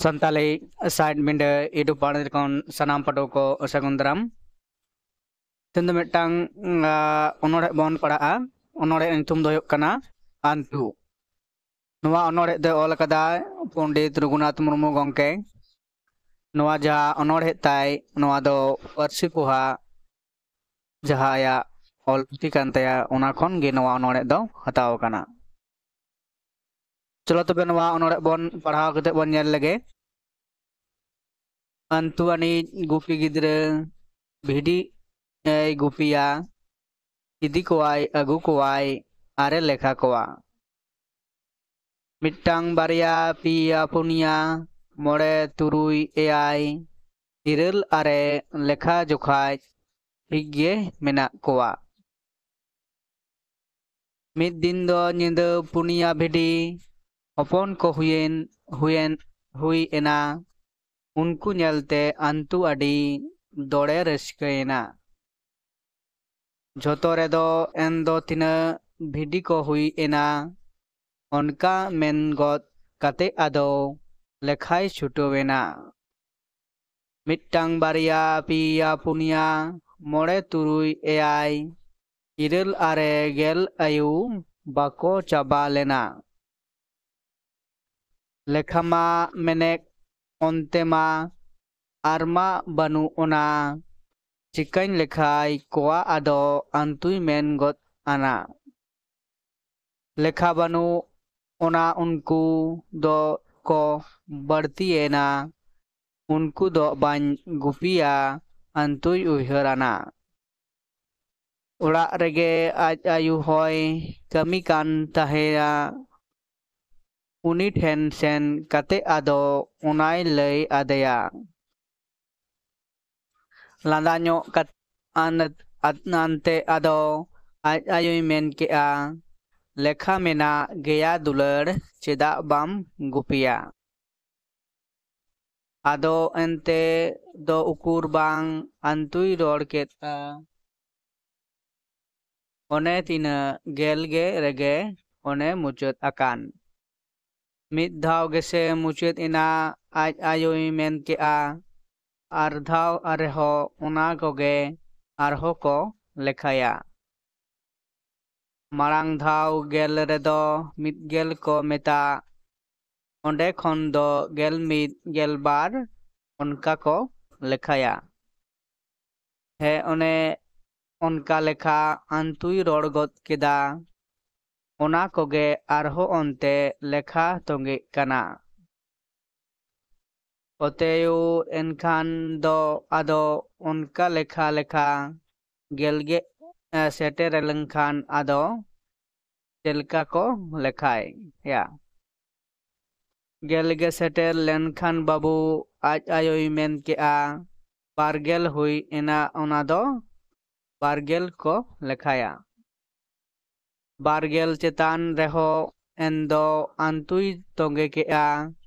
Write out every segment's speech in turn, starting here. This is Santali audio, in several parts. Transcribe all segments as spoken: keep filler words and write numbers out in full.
ᱥᱟᱱᱛᱟᱞᱤ ᱥᱟᱭᱤᱰ ᱵᱤᱸᱰᱟᱹ YouTube ᱯᱟᱲᱟᱝ ᱠᱷᱚᱱ ᱥᱟᱱᱟᱢ ᱯᱟᱹᱴᱷᱩᱣᱟᱹ ᱠᱚ ᱥᱟᱹᱜᱩᱱ ᱫᱟᱨᱟᱢ᱾ ᱛᱮᱦᱮᱧ ᱫᱚ ᱢᱤᱫᱴᱟᱝ, ᱟ, ᱚᱱᱚᱬᱦᱮ ᱵᱚᱱ ᱯᱟᱲᱦᱟᱜᱼᱟ᱾ ᱚᱱᱚᱬᱦᱮ ᱧᱩᱛᱩᱢ ᱫᱚ ᱦᱩᱭᱩᱜ ᱠᱟᱱᱟ ᱟᱱᱛᱩ᱾ ᱱᱚᱣᱟ ᱚᱱᱚᱬᱦᱮ ᱫᱚ ᱚᱞ ᱟᱠᱟᱫᱟᱭ ᱯᱚᱱᱰᱤᱛ ᱨᱚᱜᱷᱩᱱᱟᱛᱷ ᱢᱩᱨᱢᱩ ᱜᱚᱢᱠᱮ᱾ ᱱᱚᱣᱟ ᱡᱟᱦᱟᱸ ᱚᱱᱚᱬᱦᱮ ᱛᱟᱭ, ᱱᱚᱣᱟ ᱫᱚ ᱯᱟᱹᱨᱥᱤ ᱯᱚᱦᱟ ᱡᱟᱦᱟᱸ ᱟᱭᱟᱜ ᱚᱞ ᱯᱩᱛᱷᱤ ᱠᱟᱱ ᱛᱟᱭᱟ, ᱚᱱᱟ ᱠᱷᱚᱱ ᱜᱮ ᱱᱚᱣᱟ ᱚᱱᱚᱬᱦᱮ ᱫᱚ ᱦᱟᱛᱟᱣ ᱟᱠᱟᱱᱟ᱾ ᱪᱚᱞᱚ ᱛᱚᱵᱮ ᱱᱚᱣᱟ ᱚᱱᱚᱬᱦᱮ ᱵᱚᱱ ᱯᱟᱲᱦᱟᱣ ᱠᱟᱛᱮ ᱵᱚᱱ ᱧᱮᱞ ᱞᱮᱜᱮ᱾ ᱟᱱᱛᱩ ᱟᱹᱱᱤᱡ ᱜᱩᱯᱤ ᱜᱤᱫᱽᱨᱟᱹ ᱵᱷᱤᱰᱤ ᱮᱭ ᱜᱩᱯᱤᱭᱟ, ᱤᱫᱤ ᱠᱚᱣᱟᱭ, ᱟᱹᱜᱩ ᱠᱚᱣᱟᱭ, ᱟᱨᱮ ᱞᱮᱠᱷᱟ ᱠᱚᱣᱟ᱾ ᱢᱤᱫᱴᱟᱝ, ᱵᱟᱨᱭᱟ, ᱯᱮᱭᱟ, ᱯᱩᱱᱭᱟ, ᱢᱚᱬᱮ, ᱛᱩᱨᱩᱭ, ᱮᱭᱟᱭ, ᱤᱨᱟᱹᱞ, ᱟᱨᱮ ᱞᱮᱠᱷᱟ ᱡᱚᱠᱷᱟᱡ ᱴᱷᱤᱠ ᱜᱮ ᱢᱮᱱᱟᱜ ᱠᱚᱣᱟ᱾ ᱢᱤᱫ ᱫᱤᱱ ᱫᱚ ᱧᱤᱫᱟᱹ ᱯᱩᱱᱭᱟ ᱵᱷᱤᱰᱤ ᱦᱚᱯᱚᱱ ᱠᱚ ᱦᱩᱭᱮᱱ, ᱦᱩᱭᱮᱱ, ᱦᱩᱭ ᱮᱱᱟ᱾ ᱩᱱᱠᱩ ᱧᱮᱞᱛᱮ ᱟᱱᱛᱩ ᱟᱹᱰᱤ ᱫᱚᱲᱮ ᱨᱟᱹᱥᱠᱟᱹᱭᱮᱱᱟ᱾ ᱡᱷᱚᱛᱚ ᱨᱮᱫᱚ ᱮᱱ ᱫᱚ ᱛᱤᱱᱟᱹᱜ ᱵᱷᱤᱰᱤ ᱠᱚ ᱦᱩᱭ ᱮᱱᱟ, ᱚᱱᱠᱟ ᱢᱮᱱ ᱜᱚᱫ ᱠᱟᱛᱮ ᱟᱫᱚ ᱞᱮᱠᱷᱟᱭ ᱪᱷᱩᱴᱟᱹᱣ ᱮᱱᱟ᱾ ᱢᱤᱫᱴᱟᱝ, ᱵᱟᱨᱭᱟ, ᱯᱮᱭᱟ, ᱯᱩᱱᱭᱟ, ᱢᱚᱬᱮ, ᱛᱩᱨᱩᱭ, ᱮᱭᱟᱭ, ᱤᱨᱟᱹᱞ, ᱟᱨᱮ, ᱜᱮᱞ ᱟᱹᱭᱩ ᱵᱟᱠᱚ ᱪᱟᱵᱟ ᱞᱮᱱᱟ᱾ ᱞᱮᱠᱷᱟ ᱢᱟ ᱢᱮᱱᱮᱫ ᱚᱱᱛᱮ ᱢᱟ ᱟᱨ ᱢᱟ ᱵᱟᱹᱱᱩᱜ ᱚᱱᱟ, ᱪᱤᱠᱟᱹᱧ ᱞᱮᱠᱷᱟᱭ ᱠᱚᱣᱟ ᱟᱫᱚ ᱟᱱᱛᱩᱭ ᱢᱮᱱ ᱜᱚᱫ ᱟᱱᱟ᱾ ᱞᱮᱠᱷᱟ ᱵᱟᱹᱱᱩᱜ ᱚᱱᱟ ᱩᱱᱠᱩ ᱫᱚ ᱠᱚ ᱵᱟᱹᱲᱛᱤᱭᱮᱱᱟ, ᱩᱱᱠᱩ ᱫᱚ ᱵᱟᱹᱧ ᱜᱩᱯᱤᱭᱟ ᱟᱱᱛᱩᱭ ᱩᱭᱦᱟᱹᱨ ᱟᱱᱟ᱾ ᱚᱲᱟᱜ ᱨᱮᱜᱮ ᱟᱡ ᱟᱭᱳ ᱦᱚᱸᱭ ᱠᱟᱹᱢᱤ ᱠᱟᱱ ᱛᱟᱦᱮᱸᱭᱟ᱾ ᱩᱱᱤ ᱴᱷᱮᱱ ᱥᱮᱱ ᱠᱟᱛᱮ ᱟᱫᱚ ᱚᱱᱟᱭ ᱞᱟᱹᱭ ᱟᱫᱮᱭᱟ᱾ ᱞᱟᱸᱫᱟ ᱧᱚᱜ ᱠᱟᱛᱮ ᱟᱱ-, ᱟᱱ-, ᱟᱱᱛᱮ ᱟᱫᱚ ᱟᱡ ᱟᱭᱳᱭ ᱢᱮᱱ ᱠᱮᱜᱼᱟ, "ᱞᱮᱠᱷᱟ ᱢᱮᱱᱟᱜ ᱜᱮᱭᱟ ᱫᱩᱞᱟᱹᱲ, ᱪᱮᱫᱟᱜ ᱵᱟᱢ ᱜᱩᱯᱤᱭᱟ?" ᱟᱫᱚ ᱮᱱᱛᱮ ᱫᱚ ᱩᱠᱩᱨ ᱵᱟᱝ ᱟᱱᱛᱩᱭ ᱨᱚᱲ ᱠᱮᱫᱼᱟ᱾ ᱚᱱᱮ ᱛᱤᱱᱟᱹᱜ ᱜᱮᱞ ᱜᱮ ᱨᱮᱜᱮ ᱚᱱᱮ ᱢᱩᱪᱟᱹᱫ ᱟᱠᱟᱱ᱾ ᱢᱤᱫ ᱫᱷᱟᱣ ᱜᱮᱥᱮ ᱢᱩᱪᱟᱹᱫ ᱮᱱᱟ, ᱟᱡ ᱟᱭᱳᱭ ᱢᱮᱱ ᱠᱮᱜᱼᱟ, ᱟᱨ ᱫᱷᱟᱣ ᱟᱨᱦᱚᱸ ᱚᱱᱟ ᱠᱚᱜᱮ ᱟᱨᱦᱚᱸ ᱠᱚ ᱞᱮᱠᱷᱟᱭᱟ᱾ ᱢᱟᱲᱟᱝ ᱫᱷᱟᱣ ᱜᱮᱞ ᱨᱮᱫᱚ ᱢᱤᱫ ᱜᱮᱞ ᱠᱚ ᱢᱮᱛᱟ, ᱚᱸᱰᱮ ᱠᱷᱚᱱ ᱫᱚ ᱜᱮᱞ ᱢᱤᱫ, ᱜᱮᱞ ᱵᱟᱨ ᱚᱱᱠᱟ ᱠᱚ ᱞᱮᱠᱷᱟᱭᱟ᱾ ᱦᱮᱸ, ᱚᱱᱮ ᱚᱱᱠᱟ ᱞᱮᱠᱷᱟ ᱟᱱᱛᱩᱭ ᱨᱚᱲ ᱜᱚᱫ ᱠᱮᱫᱟ᱾ ᱚᱱᱟ ᱠᱚᱜᱮ ᱟᱨᱦᱚᱸ ᱚᱱᱛᱮ ᱞᱮᱠᱷᱟ ᱛᱚᱸᱜᱮᱜ ᱠᱟᱱᱟ᱾ ᱚᱛᱮᱭᱳ ᱮᱱᱠᱷᱟᱱ ᱫᱚ ᱟᱫᱚ ᱚᱱᱠᱟ ᱞᱮᱠᱷᱟ ᱞᱮᱠᱷᱟ ᱜᱮᱞ ᱜᱮ, ᱮ, ᱥᱮᱴᱮᱨ ᱞᱮᱱᱠᱷᱟᱱ ᱟᱫᱚ ᱪᱮᱫ ᱞᱮᱠᱟ ᱠᱚ ᱞᱮᱠᱷᱟᱭᱟ? ᱜᱮᱞ ᱜᱮ ᱥᱮᱴᱮᱨ ᱞᱮᱱᱠᱷᱟᱱ ᱵᱟᱹᱵᱩ ᱟᱡ ᱟᱭᱳᱭ ᱢᱮᱱ ᱠᱮᱜᱼᱟ, ᱵᱟᱨ ᱜᱮᱞ ᱦᱩᱭ ᱮᱱᱟ, ᱚᱱᱟ ᱫᱚ ᱵᱟᱨ ᱜᱮᱞ ᱠᱚ ᱞᱮᱠᱷᱟᱭᱟ᱾ ᱵᱟᱨ ᱜᱮᱞ ᱪᱮᱛᱟᱱ ᱨᱮᱦᱚᱸ ᱮᱱ ᱫᱚ ᱟᱱᱛᱩᱭ ᱛᱚᱸᱜᱮ ᱠᱮᱜᱼᱟ,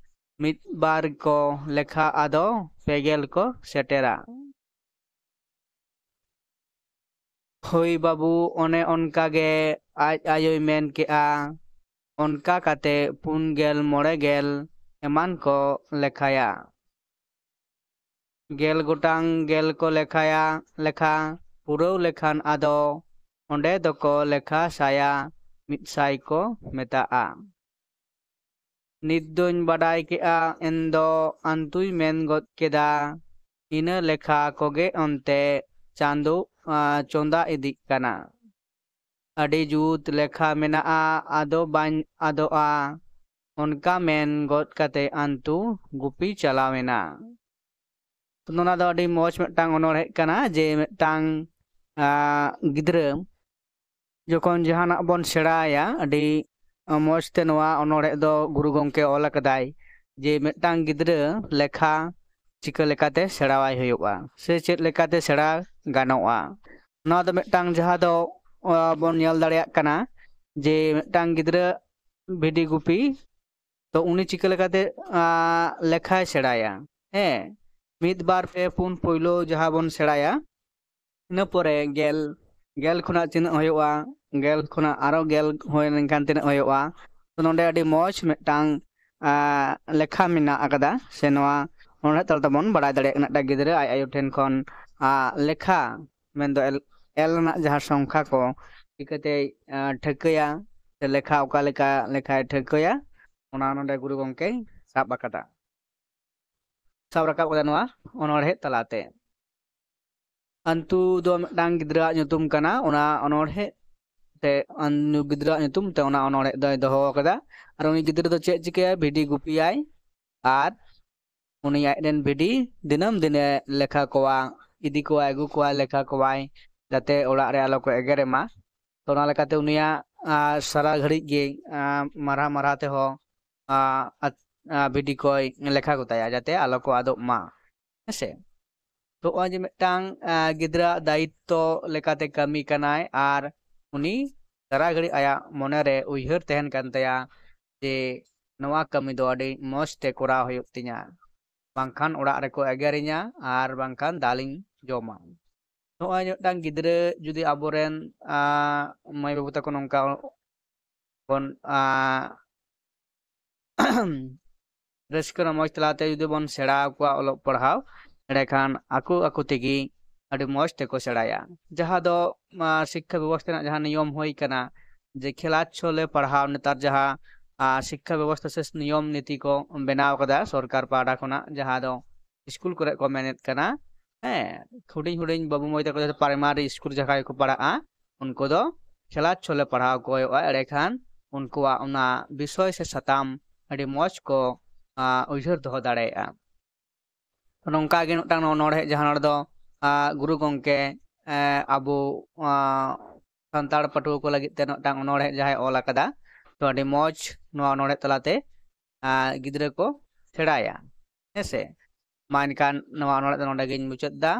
ᱢᱤᱫ ᱵᱟᱨ ᱠᱚ ᱞᱮᱠᱷᱟ ᱟᱫᱚ ᱯᱮ ᱜᱮᱞ ᱠᱚ ᱥᱮᱴᱮᱨᱟ᱾ ᱦᱳᱭ ᱵᱟᱹᱵᱩ, ᱚᱱᱮ ᱚᱱᱠᱟ ᱜᱮ ᱟᱡ ᱟᱭᱳᱭ ᱢᱮᱱ ᱠᱮᱜᱼᱟ, ᱚᱱᱠᱟ ᱠᱟᱛᱮ ᱯᱩᱱ ᱜᱮᱞ, ᱢᱚᱬᱮ ᱜᱮᱞ ᱮᱢᱟᱱ ᱠᱚ ᱞᱮᱠᱷᱟᱭᱟ᱾ ᱜᱮᱞ ᱜᱚᱴᱟᱝ ᱜᱮᱞ ᱠᱚ ᱞᱮᱠᱷᱟᱭᱟ, ᱞᱮᱠᱷᱟ ᱯᱩᱨᱟᱹᱣ ᱞᱮᱠᱷᱟᱱ ᱟᱫᱚ ᱚᱸᱰᱮ ᱫᱚᱠᱚ ᱞᱮᱠᱷᱟ ᱥᱟᱭᱟ, ᱢᱤᱫ ᱥᱟᱭ ᱠᱚ ᱢᱮᱛᱟᱜᱼᱟ᱾ ᱱᱤᱛ ᱫᱚᱧ ᱵᱟᱰᱟᱭ ᱠᱮᱜᱼᱟ, ᱮᱱ ᱫᱚ ᱟᱱᱛᱩᱭ ᱢᱮᱱ ᱜᱚᱫ ᱠᱮᱫᱟ, ᱤᱱᱟᱹ ᱞᱮᱠᱷᱟ ᱠᱚᱜᱮ ᱚᱱᱛᱮ ᱪᱟᱸᱫᱳ, ᱟ, ᱪᱚᱸᱫᱟ ᱤᱫᱤᱜ ᱠᱟᱱᱟ᱾ ᱟᱹᱰᱤ ᱡᱩᱛ ᱞᱮᱠᱷᱟ ᱢᱮᱱᱟᱜᱼᱟ, ᱟᱫᱚ ᱵᱟᱹᱧ ᱟᱫᱚᱜᱼᱟ, ᱚᱱᱠᱟ ᱢᱮᱱ ᱜᱚᱫ ᱠᱟᱛᱮ ᱟᱱᱛᱩ ᱜᱩᱯᱤ ᱪᱟᱞᱟᱣ ᱮᱱᱟ᱾ ᱛᱚ, ᱱᱚᱣᱟ ᱫᱚ ᱟᱹᱰᱤ ᱢᱚᱡᱽ ᱢᱤᱫᱴᱟᱝ ᱚᱱᱚᱬᱦᱮ ᱠᱟᱱᱟ, ᱡᱮ ᱢᱤᱫᱴᱟᱝ, ᱟ, ᱜᱤᱫᱽᱨᱟᱹ ᱡᱚᱠᱷᱚᱱ ᱡᱟᱦᱟᱱᱟᱜ ᱵᱚᱱ ᱥᱮᱬᱟᱭᱟ, ᱟᱹᱰᱤ ᱢᱚᱡᱽ ᱛᱮ ᱱᱚᱣᱟ ᱚᱱᱚᱬᱦᱮ ᱫᱚ ᱜᱩᱨᱩ ᱜᱚᱢᱠᱮ ᱚᱞ ᱟᱠᱟᱫᱟᱭ, ᱡᱮ ᱢᱤᱫᱴᱟᱝ ᱜᱤᱫᱽᱨᱟᱹ ᱞᱮᱠᱷᱟ ᱪᱤᱠᱟᱹ ᱞᱮᱠᱟᱛᱮ ᱥᱮᱬᱟᱣᱟᱭ ᱦᱩᱭᱩᱜᱼᱟ, ᱥᱮ ᱪᱮᱫ ᱞᱮᱠᱟᱛᱮ ᱥᱮᱬᱟ ᱜᱟᱱᱚᱜᱼᱟ᱾ ᱱᱚᱣᱟ ᱫᱚ ᱢᱤᱫᱴᱟᱝ ᱡᱟᱦᱟᱸ ᱫᱚ, ᱟ, ᱵᱚᱱ ᱧᱮᱞ ᱫᱟᱲᱮᱭᱟᱜ ᱠᱟᱱᱟ, ᱡᱮ ᱢᱤᱫᱴᱟᱝ ᱜᱤᱫᱽᱨᱟᱹ ᱵᱷᱤᱰᱤ ᱜᱩᱯᱤ, ᱛᱚ ᱩᱱᱤ ᱪᱤᱠᱟᱹ ᱞᱮᱠᱟᱛᱮ, ᱟ, ᱞᱮᱠᱷᱟᱭ ᱥᱮᱬᱟᱭᱟ? ᱦᱮᱸ, ᱢᱤᱫ, ᱵᱟᱨ, ᱯᱮ, ᱯᱩᱱ ᱯᱳᱭᱞᱳ ᱡᱟᱦᱟᱸ ᱵᱚᱱ ᱥᱮᱬᱟᱭᱟ, ᱤᱱᱟᱹ ᱯᱚᱨᱮ ᱜᱮᱞ, ᱜᱮᱞ ᱠᱷᱚᱱᱟᱜ ᱛᱤᱱᱟᱹᱜ ᱦᱩᱭᱩᱜᱼᱟ, ᱜᱮᱞ ᱠᱷᱚᱱᱟᱜ ᱟᱨᱚ ᱜᱮᱞ ᱦᱩᱭ ᱞᱮᱱᱠᱷᱟᱱ ᱛᱤᱱᱟᱹᱜ ᱦᱩᱭᱩᱜᱼᱟ? ᱛᱚ ᱱᱚᱰᱮ ᱟᱹᱰᱤ ᱢᱚᱡᱽ ᱢᱤᱫᱴᱟᱝ, ᱟᱸ, ᱞᱮᱠᱷᱟ ᱢᱮᱱᱟᱜ ᱟᱠᱟᱫᱟ, ᱥᱮ ᱱᱚᱣᱟ ᱚᱱᱚᱬᱦᱮ ᱛᱟᱞᱟ ᱛᱮᱵᱚᱱ ᱵᱟᱲᱟᱭ ᱫᱟᱲᱮᱭᱟᱜ ᱠᱟᱱᱟ ᱢᱤᱫᱴᱟᱝ ᱜᱤᱫᱽᱨᱟᱹ ᱟᱡ ᱟᱭᱳ ᱴᱷᱮᱱ ᱠᱷᱚᱱ, ᱟᱸ, ᱞᱮᱠᱷᱟ, ᱢᱮᱱᱫᱚ ᱮᱞ, ᱮᱞ ᱨᱮᱱᱟᱜ ᱡᱟᱦᱟᱸ ᱥᱚᱝᱠᱷᱟ ᱠᱚ ᱪᱤᱠᱟᱹᱛᱮᱭ, ᱟᱸ, ᱴᱷᱟᱹᱣᱠᱟᱹᱭᱟ, ᱥᱮ ᱞᱮᱠᱷᱟ ᱚᱠᱟ ᱞᱮᱠᱟ ᱞᱮᱠᱷᱟᱭ ᱴᱷᱟᱹᱣᱠᱟᱹᱭᱟ, ᱚᱱᱟ ᱱᱚᱰᱮ ᱜᱩᱨᱩ ᱜᱚᱢᱠᱮᱭ ᱥᱟᱵ ᱟᱠᱟᱫᱟ, ᱥᱟᱵ ᱨᱟᱠᱟᱵ ᱠᱟᱫᱟ ᱱᱚᱣᱟ ᱚᱱᱚᱬᱦᱮ ᱛᱟᱞᱟᱛᱮ᱾ ᱟᱱᱛᱩ ᱫᱚ ᱢᱤᱫᱴᱟᱝ ᱜᱤᱫᱽᱨᱟᱹᱣᱟᱜ ᱧᱩᱛᱩᱢ ᱠᱟᱱᱟ, ᱚᱱᱟ ᱚᱱᱚᱬᱦᱮ ᱛᱮ, ᱟᱱ-, ᱜᱤᱫᱽᱨᱟᱹᱣᱟᱜ ᱧᱩᱛᱩᱢ ᱛᱮ ᱚᱱᱟ ᱚᱱᱚᱬᱦᱮ ᱫᱚᱭ ᱫᱚᱦᱚ ᱟᱠᱟᱫᱟ᱾ ᱟᱨ ᱩᱱᱤ ᱜᱤᱫᱽᱨᱟᱹ ᱫᱚ ᱪᱮᱫ ᱪᱤᱠᱟᱹᱭᱟᱭ? ᱵᱷᱤᱰᱤ ᱜᱩᱯᱤᱭᱟᱭ, ᱟᱨ ᱩᱱᱤ ᱟᱡ ᱨᱮᱱ ᱵᱷᱤᱰᱤ ᱫᱤᱱᱟᱹᱢ ᱫᱤᱱᱮ ᱞᱮᱠᱷᱟ ᱠᱚᱣᱟ, ᱤᱫᱤ ᱠᱚᱣᱟᱭ, ᱟᱹᱜᱩ ᱠᱚᱣᱟᱭ, ᱞᱮᱠᱷᱟ ᱠᱚᱣᱟᱭ, ᱡᱟᱛᱮ ᱚᱲᱟᱜ ᱨᱮ ᱟᱞᱚ ᱠᱚ ᱮᱜᱮᱨᱮ ᱢᱟ᱾ ᱛᱚ, ᱚᱱᱟ ᱞᱮᱠᱟᱛᱮ ᱩᱱᱤᱭᱟᱜ, ᱟᱸ, ᱥᱟᱨᱟ ᱜᱷᱟᱹᱲᱤᱡ ᱜᱮ, ᱟᱸ, ᱢᱟᱨᱦᱟ ᱢᱟᱨᱦᱟ ᱛᱮᱦᱚᱸ, ᱟᱸ, ᱟᱛ-, ᱟᱸ, ᱵᱷᱤᱰᱤ ᱠᱚᱭ ᱞᱮᱠᱷᱟ ᱠᱚᱛᱟᱭᱟ, ᱡᱟᱛᱮ ᱟᱞᱚ ᱠᱚ ᱟᱫᱚᱜ ᱢᱟ᱾ ᱦᱮᱸᱥᱮ? ᱛᱚ, ᱱᱚᱜᱼᱚᱭ ᱡᱮ ᱢᱤᱫᱴᱟᱝ, ᱟᱸ, ᱜᱤᱫᱽᱨᱟᱹᱣᱟᱜ ᱫᱟᱭᱤᱛᱛᱚ ᱞᱮᱠᱟᱛᱮ ᱠᱟᱹᱢᱤ ᱠᱟᱱᱟᱭ, ᱟᱨ ᱩᱱᱤ ᱥᱟᱨᱟ ᱜᱷᱟᱹᱲᱤᱡ ᱟᱭᱟᱜ ᱢᱚᱱᱮᱨᱮ ᱩᱭᱦᱟᱹᱨ ᱛᱟᱦᱮᱱ ᱠᱟᱱ ᱛᱟᱭᱟ ᱡᱮ ᱱᱚᱣᱟ ᱠᱟᱹᱢᱤ ᱫᱚ ᱟᱹᱰᱤ ᱢᱚᱡᱽ ᱛᱮ ᱠᱚᱨᱟᱣ ᱦᱩᱭᱩᱜ ᱛᱤᱧᱟ, ᱵᱟᱝᱠᱷᱟᱱ ᱚᱲᱟᱜ ᱨᱮᱠᱚ ᱮᱜᱮᱨᱤᱧᱟ ᱟᱨ ᱵᱟᱝᱠᱷᱟᱱ ᱫᱟᱞᱤᱧ ᱡᱚᱢᱟ᱾ ᱱᱚᱜᱼᱚᱭ ᱢᱤᱫᱴᱟᱝ ᱜᱤᱫᱽᱨᱟᱹ ᱡᱩᱫᱤ ᱟᱵᱚᱨᱮᱱ, ᱟᱸ, ᱢᱟᱹᱭ ᱵᱟᱹᱵᱩ ᱛᱟᱠᱚ ᱱᱚᱝᱠᱟ ᱵᱚᱱ, ᱟᱸ, ᱨᱟᱹᱥᱠᱟᱹ ᱨᱚᱢᱚᱡᱽ ᱛᱟᱞᱟᱛᱮ ᱡᱩᱫᱤ ᱵᱚᱱ ᱥᱮᱬᱟ ᱟᱠᱚᱣᱟ ᱚᱞᱚᱜ ᱯᱟᱲᱦᱟᱣ, ᱮᱸᱰᱮᱠᱷᱟᱱ ᱟᱠᱚ ᱟᱠᱚ ᱛᱮᱜᱮ ᱟᱹᱰᱤ ᱢᱚᱡᱽ ᱛᱮᱠᱚ ᱥᱮᱬᱟᱭᱟ᱾ ᱡᱟᱦᱟᱸ ᱫᱚ, ᱟᱸ, ᱥᱤᱠᱠᱷᱟ ᱵᱮᱵᱚᱥᱛᱷᱟ ᱨᱮᱱᱟᱜ ᱡᱟᱦᱟᱸ ᱱᱤᱭᱚᱢ ᱦᱩᱭ ᱠᱟᱱᱟ, ᱡᱮ ᱠᱷᱮᱞᱟ ᱪᱷᱚᱞᱮ ᱯᱟᱲᱦᱟᱣ, ᱱᱮᱛᱟᱨ ᱡᱟᱦᱟᱸ, ᱟᱸ, ᱥᱤᱠᱠᱷᱟ ᱵᱮᱵᱚᱥᱛᱷᱟ ᱥᱮ ᱱᱤᱭᱚᱢ ᱱᱤᱛᱤ ᱠᱚ ᱵᱮᱱᱟᱣ ᱠᱟᱫᱟ ᱥᱚᱨᱠᱟᱨ ᱯᱟᱦᱴᱟ ᱠᱷᱚᱱᱟᱜ, ᱡᱟᱦᱟᱸ ᱫᱚ ᱥᱠᱩᱞ ᱠᱚᱨᱮ ᱠᱚ ᱢᱮᱱᱮᱫ ᱠᱟᱱᱟ, ᱦᱮᱸ, ᱦᱩᱰᱤᱧ ᱦᱩᱰᱤᱧ ᱵᱟᱹᱵᱩ ᱢᱟᱹᱭ ᱛᱟᱠᱚ ᱡᱟᱦᱟᱸ ᱯᱨᱟᱭᱢᱟᱨᱤ ᱥᱠᱩᱞ ᱡᱟᱦᱟᱸᱭ ᱠᱚ ᱯᱟᱲᱦᱟᱜᱼᱟ, ᱩᱱᱠᱩ ᱫᱚ ᱠᱷᱮᱞᱟ ᱪᱷᱚᱞᱮ ᱯᱟᱲᱦᱟᱣ ᱠᱚ ᱦᱩᱭᱩᱜᱼᱟ, ᱮᱸᱰᱮᱠᱷᱟᱱ ᱩᱱᱠᱩᱣᱟᱜ ᱚᱱᱟ ᱵᱤᱥᱚᱭ ᱥᱮ ᱥᱟᱛᱟᱢ ᱟᱹᱰᱤ ᱢᱚᱡᱽ ᱠᱚ, ᱟᱸ, ᱩᱭᱦᱟᱹᱨ ᱫᱚᱦᱚ ᱫᱟᱲᱮᱭᱟᱜᱼᱟ᱾ ᱱᱚᱝᱠᱟ ᱜᱮ ᱢᱤᱫᱴᱟᱝ ᱚᱱᱚᱬᱦᱮ, ᱡᱟᱦᱟᱸ ᱱᱚᱰᱮ ᱫᱚ, ᱟᱸ, ᱜᱩᱨᱩ ᱜᱚᱢᱠᱮ, ᱮᱸ, ᱟᱵᱚ, ᱟᱸ, ᱥᱟᱱᱛᱟᱲ ᱯᱟᱹᱴᱷᱩᱣᱟᱹ ᱠᱚ ᱞᱟᱹᱜᱤᱫ ᱛᱮ ᱢᱤᱫᱴᱟᱝ ᱚᱱᱚᱬᱦᱮ ᱡᱟᱦᱟᱸᱭ ᱚᱞ ᱟᱠᱟᱫᱟ, ᱛᱚ ᱟᱹᱰᱤ ᱢᱚᱡᱽ ᱱᱚᱣᱟ ᱚᱱᱚᱬᱦᱮ ᱛᱟᱞᱟᱛᱮ, ᱟᱸ, ᱜᱤᱫᱽᱨᱟᱹ ᱠᱚ ᱥᱮᱬᱟᱭᱟ᱾ ᱦᱮᱸᱥᱮ? ᱢᱟ ᱮᱱᱠᱷᱟᱱ ᱱᱚᱣᱟ ᱚᱱᱚᱬᱦᱮ ᱫᱚ ᱱᱚᱰᱮ ᱜᱤᱧ ᱢᱩᱪᱟᱹᱫ ᱮᱫᱟ᱾